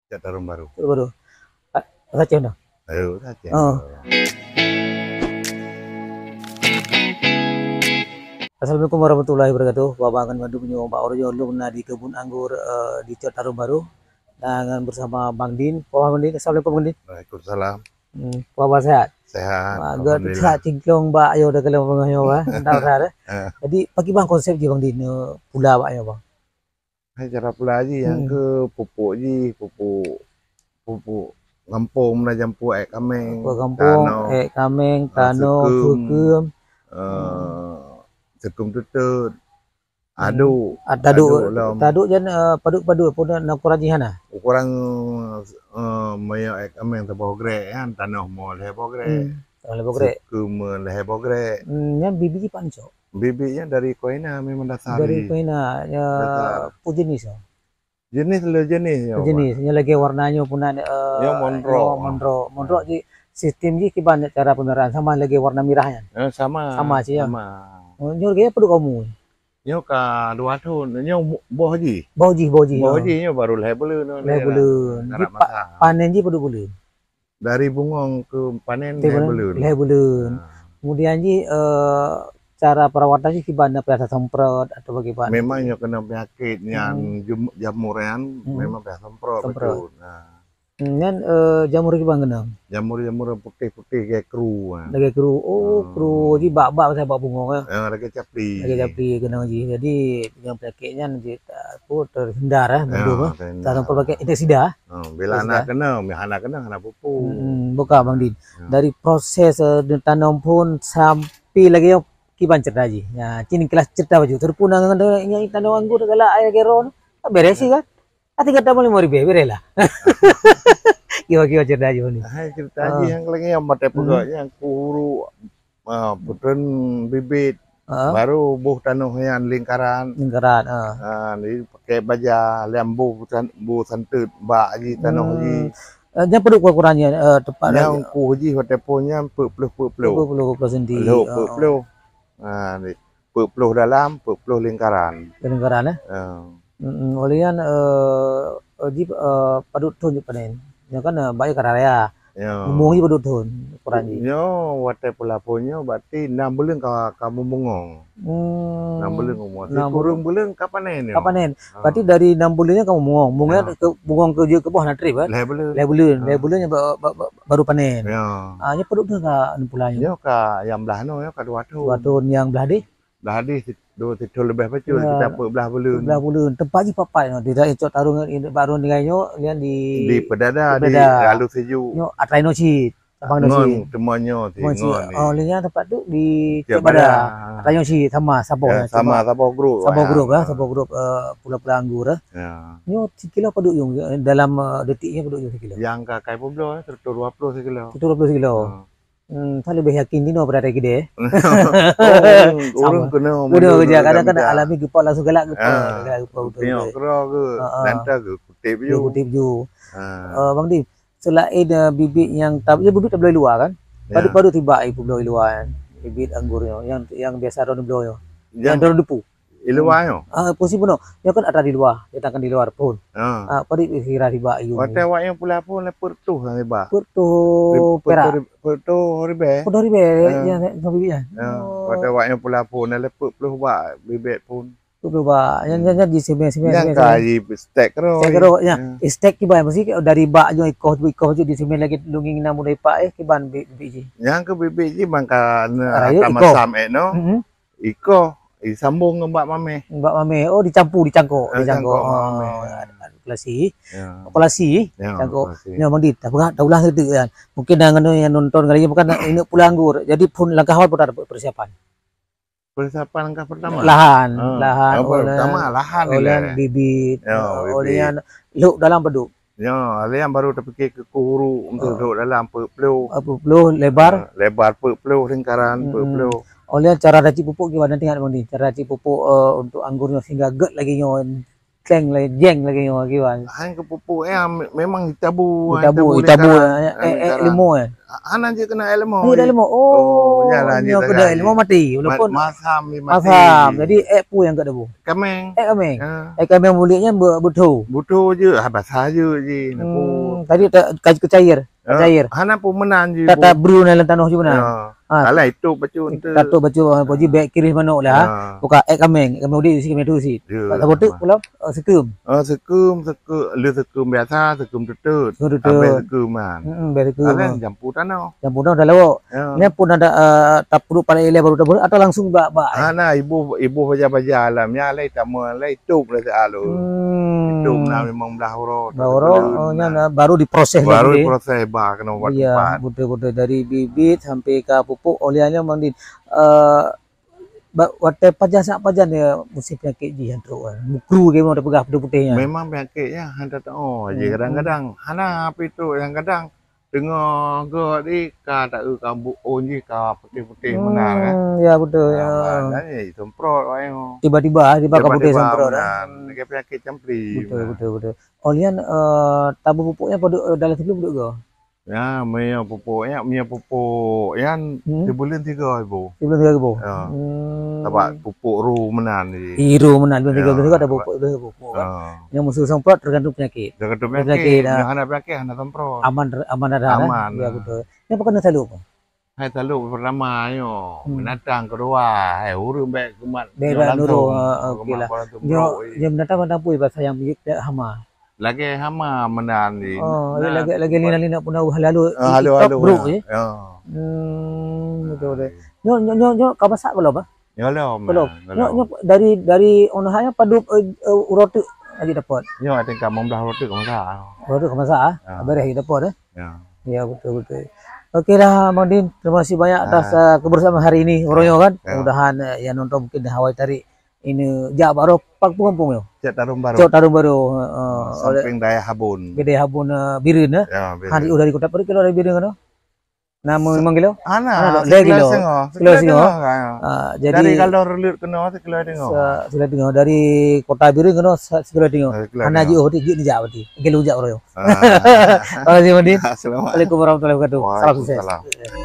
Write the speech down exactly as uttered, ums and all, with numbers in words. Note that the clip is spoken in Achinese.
Cot Tarom Baru. Cot Tarom Baru. Ah, Aceh dah. Ayo, Aceh. Oh. Assalamualaikum warahmatullahi wabarakatuh. Bak bangon mandum nyoe bak uroe nyoe lôn na di keubun anggur, eh, di Cot Tarom Baru. Dan bersama Bang Din. Wah, Bang Din. Assalamualaikum, Bang Din. Waalaikumsalam. Hmm, wah, sehat? Sehat, wah, alhamdulillah. Sehat cingklong bak ayo dah kalau nyoe, wah. Entah, sehat, eh? Eh. Jadi, pakriban konsep jih, Bang Din, eh, pula bak ayo, Bang? Hai, cara pula jih, nyang Hmm. ke pupuk jih, pupuk, pupuk gampông, meunan jampu èk kaméng, Pupuk gampông, tanoh, èk kaméng, ah, tanoh, seukeum, seukeum. eh, Hmm. seukeum teuteut, Hmm. aduk, Ah, taduk, aduk lom. Taduk jan, eh, padub-padub pun na ukuran jih hana? Ukuran, eh, meunyoe èk kaméng saboh grek kan, tanoh mo lhèe boh grek. Hmm, tanoh lhèe boh grek. Seukeum lhèe boh grek. Hmm, nyan bibit jih pancok. Bibit nyan dari Koina memang dasar. Dari jih. Koina, ya, Dasar. Peue jeunèh, ya? Jeunèh le jeunèh, ya, Pak. Jeunèh, nyan lagèe warna nyoe pun na, eh, Nyoe mondrok. Nyoe mondrok. Mondrok jih, sistem jih kiban cara pemeliharaan sama lagèe warna mirah nyan. Eh, sama. Sama cit, ya? Sama. Oh, nyoe lagèe padub kamu? Nyoe ka dua thon, nyoe boh jih. Boh jih, boh jih, Boh ya. Jih nyoe baru lhèe buleuen, Lhèe buleuen. Jih pa-, panen jih padub buleuen? Dari bungong ke panen lhèe buleuen. Lhèe buleuen. Lhèe buleuen. Ha. Kemudian jih, eh, cara perawatan jih kiban, na payah semprot atau bagaimana? Memang nyoe kena penyakit nyan Hmm. jum-, jamur nyan, Hmm. memang payah semprot Semprot. betul. Ha. Hmm, nyan, eh, jamur kiban kena? Jamur-jamur putih-putih lagèe kru, ha. Lagèe kru. Oh, Hmm. kru. Jih bak-bak pasai bak bungong, ya? Ya, lagèe capli. Lagèe capli kena jih. Jadi, dengan penyakit nyan jih, eh, apa, terhindar, eh, Ya, mandum, eh. terhindar. Tak sampai pakai insektrisida. Hmm, bila Terus na dah. kena, bila hana kena, hana pupu. Hmm, bukan, Bang Din. Ya. Dari proses, eh, tanom pun sampai lagèe nyoe kiban cerita jih. Ya, cit kelas cerita baju. Teurpuna ngon, ngon, ngon tanom anggur galak air gero. Beres sih kan? Ati kata mau lima ribu, beres lah. Kiwa-kiwa cerita jih ni. Hai, cerita Ah. jih nyang lagèe nyang maté Hmm. peugah nyang kuhuru, ah, putren bibit. Ha? Baru boh tanoh nyan lingkaran. Lingkaran, ha. Ha, jadi pakai baja, lheuh boh san-, boh santeut bak jih tanoh Hmm. jih. Eh, nyan padub ukuran nyan, eh, tepat Nyang lagi. Kuh jih watèe po nyan peuet ploh, peuet ploh. Peuet ploh, peuet ploh senti. Lheuh Ha. peuet ploh. Ha, ni. Peuet ploh dalam, peuet ploh lingkaran. Lingkaran, eh? Ha. Mm-mm. Oleh nyan, eh, eh, jih, eh, padub thon jih panen. Nyoe kan, eh, bak jih ka raya. Ya. Mumung jih padub thon ukuran jih. Nyoe watèe peulapon nyoe berarti nam buleuen ka, ka mumungong. Hmm. Nam buleuen mumungong. Nam Sikureueng buleuen ka panen nyoe. Ka panen. Ha. Berarti dari nam buleuen nyoe ka mumungong. Mumungong Ya. ke, mumungong keu jeuet keu boh na trép, eh? Lhèe buleuen. Lhèe buleuen. Ha. Lhèe buleuen nyoe ba-, ba-, ba-, baru panen. Ya. Ah, nyoe padub thon ka neupula nyoe? Nyoe ka nyang blah nyoe, nyoe ka dua thon. Dua thon nyang blah deh? Blah deh sit-, dua sithon leubeh bacut, Ya. kita peuet blah buleuen. Peuet blah buleuen. Teumpat jih papat nyoe. Di daerah Cot Tarom ngon, di Baru Tinggai nyoe, nyan di Di Peudada, di Peudada. Lalu Sejuk. Nyoe atra inoe cit. Abang Ngon, Nasi. Teuma nyoe si Ngon si, Ngon ni. Oh, lé nyan teumpat tu di Cik Cik Bada. Bada. Atra nyoe si sama, saboh Ya, nyoe, sama, cuma saboh grup, saboh ya. Grup, ya, Ha. Saboh grup, eh, pula-pula anggur, eh. Ya. Nyoe sikilo padub yuem, eh, dalam, eh, detik nyoe padub yuem sikilo? Nyang ka kai peubloe, seratus dua puluh sikilo. Seratus dua puluh sikilo. Ha. Hmm, saya lebih yakin di noe pada keudè. Oh, Sama. Ureueng keunoe Keunoe mundur keujak, kadang-kadang mita. Alami geupok langsung galak geupok, Ha. Galak geupok betul Tengok betul. Keudroe ke, Ha, ha. Nanta ke kutip Dia ju. Kutip ju. Ha. Eh, Bang Di, selain, eh, bibit nyang tab-, ya, bibit tabloe luwa kan? Ya. Padub-padub tiba ai peubloe luwa kan? Bibit anggur nyoe, nyang, nyang biasa droeneuh bloe nyoe. Nyang Nyang droeneuh dupu. Di luwa nyoe? Ah, posisi bunoe. Nyoe kan atra di luwa, datangkan di luwa phon. Ha. Ah, padub kira tiba ai. Watèe awak nyoe pula phon lé peuet reutôh tiba. Peuet reutôh Rib-, peuet perak. Reutôh rib-, peuet reutôh ribèe. Peuet reutôh ribèe, Ha. Ya, ya, bibit nyan. Ya. Oh. Watèe awak nyoe pula phon lé peuet ploh bak bibit phon. Peuet ploh bak. Nyan, Hmm. nyan, nyan di simen, simen, Nyang simen, ka simen. Di stek keudroe. Stek keudroe, ya. Ya. Stek kiban, mesti dari bak nyoe ikoh, ikoh ju di simen lagèe lunging na muda ipak, eh, kiban bi-, bibit jih. Nyang keu bibit jih ban ka ne-, Rayeuk ka ikoh. Masam, eh, no. Mm-mm. Ikoh, disambong ngon bak mamèh. Bak mamèh. Oh, dicampur, dicangkok, Eh, dicangkok. Cangkok bak mamèh. Oh, ada, ada kolasi. Ya. Kolasi, Ya, cangkok. Kolasi. Nyoe, Bang Di, tapeugah, taulang situ kan. Mungkin dah ngon nyang nonton kali ni bukan nak ingat pula anggur. Jadi phon langkah awal pun ada persiapan. Persiapan langkah pertama? Lahan, Ah, lahan, apa oleh, pertama? Lahan oleh nilai. Bibit, Ya, eh, bibit. Oleh lhok dalam padub. Ya, lé nyan baru tapikir keu kuh uruk untuk Ah. lhok dalam peuet ploh. Peuet ploh lebar. Ah, lebar peuet ploh, lingkaran peuet ploh. Mm-mm. Oleh cara racik pupuk gimana teuingat, Bang Di? Cara racik pupuk, eh, untuk anggur nyoe sehingga gèt lagi nyoe. Kleng lagèe, jeng lagèe nyoe kiban. Han keu pupuk ya, me-, memang itabu, itabu, itabu, eh, eh, eh, leumo, eh. Hana jeuet keunan ilmu. Hana ilmu. Oh, nyoe keunan ilmu mati. Walaupun masam, mati. Masam. Jadi, eh, pu nyang ka debu. Kameng. Eh, kameng. Eh, kameng buleuk nyan be-, beutho. Beutho je, ah, basah je, je. Hmm, tadi tak, ka-, kecair. Kecair. Hana pun meunan je. Tak, tak beru dalam tanoh je meunan. Ha. Alah, itu bacut tu. Tatuk bacut, ha, poji bèk kirih manok lah, ha. Buka ek kameng, ek kameng udép isi kameng tu isi. Ya. Tak saboh teuk pulang, eh, sekum. Oh, sekum, sekum, le sekum biasa, sekum tutut. Sekum tutut. Habis sekum kan. Hmm, habis sekum. Habis jampu tanoh. Jampu tanoh dah lawok. Ya. Ni pun ada, eh, tapuruk pada ilé baru tapuruk atau langsung bak, bak, eh? Ah, nah, ibu, ibu baja-baja lah. Nya lai tamu, lai tup lah si alu. Hmm. Tup nah memang belah uroe. Belah uroe, oh, nya baru diproses lagi. Baru diproses, bah, kena buat tempat. Iya, betul, betul. Dari bibit sampai ke pupuk, oleh hanya Mang Din. Eh, ba-, watèe pajan, sangat pajan ya musim penyakit jih yang teruk kan. Mukru ke mau peugah putih-putih nya. Memang penyakit nya hana tahu je. Hmm. Kadang-kadang hana apa itu, kadang-kadang teungoh gèt di ka taeu kambuk on jih ka putih-putih meunan, kan. Hmm, ya betul ya. Ah, dan ya disemprot wayang. Tiba-tiba, tiba ka putih semprot, kan. Lagi penyakit campli. Betul, betul, betul. Oh, lian, eh, tabu pupuk nya pada, eh, dalam sebelum duduk ke? Ya, minyeuk pupuk nyan, minyeuk pupuk nyan sibuleuen tiga ribu. Sibuleuen tiga ribu? Ya. Hmm. Sabab pupuk ru meunan di. Ih, ru meunan, sibuleuen tiga ribu, ada pupuk, sibuleuen tiga ribu pupuk, kan? Ya. Yang musuh semprot tergantung penyakit. Tergantung penyakit. Penyakit, ah. Yang hana penyakit, hana semprot. Aman, aman dah, kan? Aman. Ya, betul. Yang pakai salub? Hai salub pertama nyoe, binatang kedua, hai ureueng bèk kumat. Bèk nyoe langsung, nurung, ah, okey lah. Nyoe, nyoe binatang, binatang pui pasal yang pihak hama. Lagèe hama meunan di. Oh, lagèe, lagèe lina-lina pun dah halus-halus, ah, halus-halus, brok, ya. Ya. Hmm, betul, betul. Nyoe, nyoe, nyoe, nyoe ka masak belum, ah? Nyoe lom, belum. Nyoe, nyoe dari, dari ono hanya padub, eh, eh, uroe teuk lagi dapat. Nyoe tingkat lima belas uroe teuk ka masak. Uroe teuk ka masak, ah? Ya. Beres lagi dapat, eh? Ya. Ya, betul, betul. Okey lah, Mang Din. Terima kasih banyak atas, ah, kebersamaan hari ini. Uroe nyoe kan. Ya. Mudahan, eh, yang nonton mungkin hawa tarik ini jak bak roh pak kampung nyoe. Cot Tarum Baru. Cot Tarum Baru, heeh. Samping Dayah Habun. Dayah Habun, eh, Bireuen, eh? Ya, Bireuen. Hari dari kota Parit kalau dari Bireuen kan? Nama memang kilo? Ana, sekilo setengah. Sekilo setengah. Ah, jadi dari Kaldong Relut kena sekilo setengah. Sekilo setengah. Dari kota Bireuen kena sekilo setengah. Sekilo setengah. Ana jih, oh, jih ni jak berarti. Kilo jak orang. Ah. Terima kasih, Mang Din. Assalamualaikum. Waalaikumsalam warahmatullahi wabarakatuh. Salam sukses. Waalaikumsalam.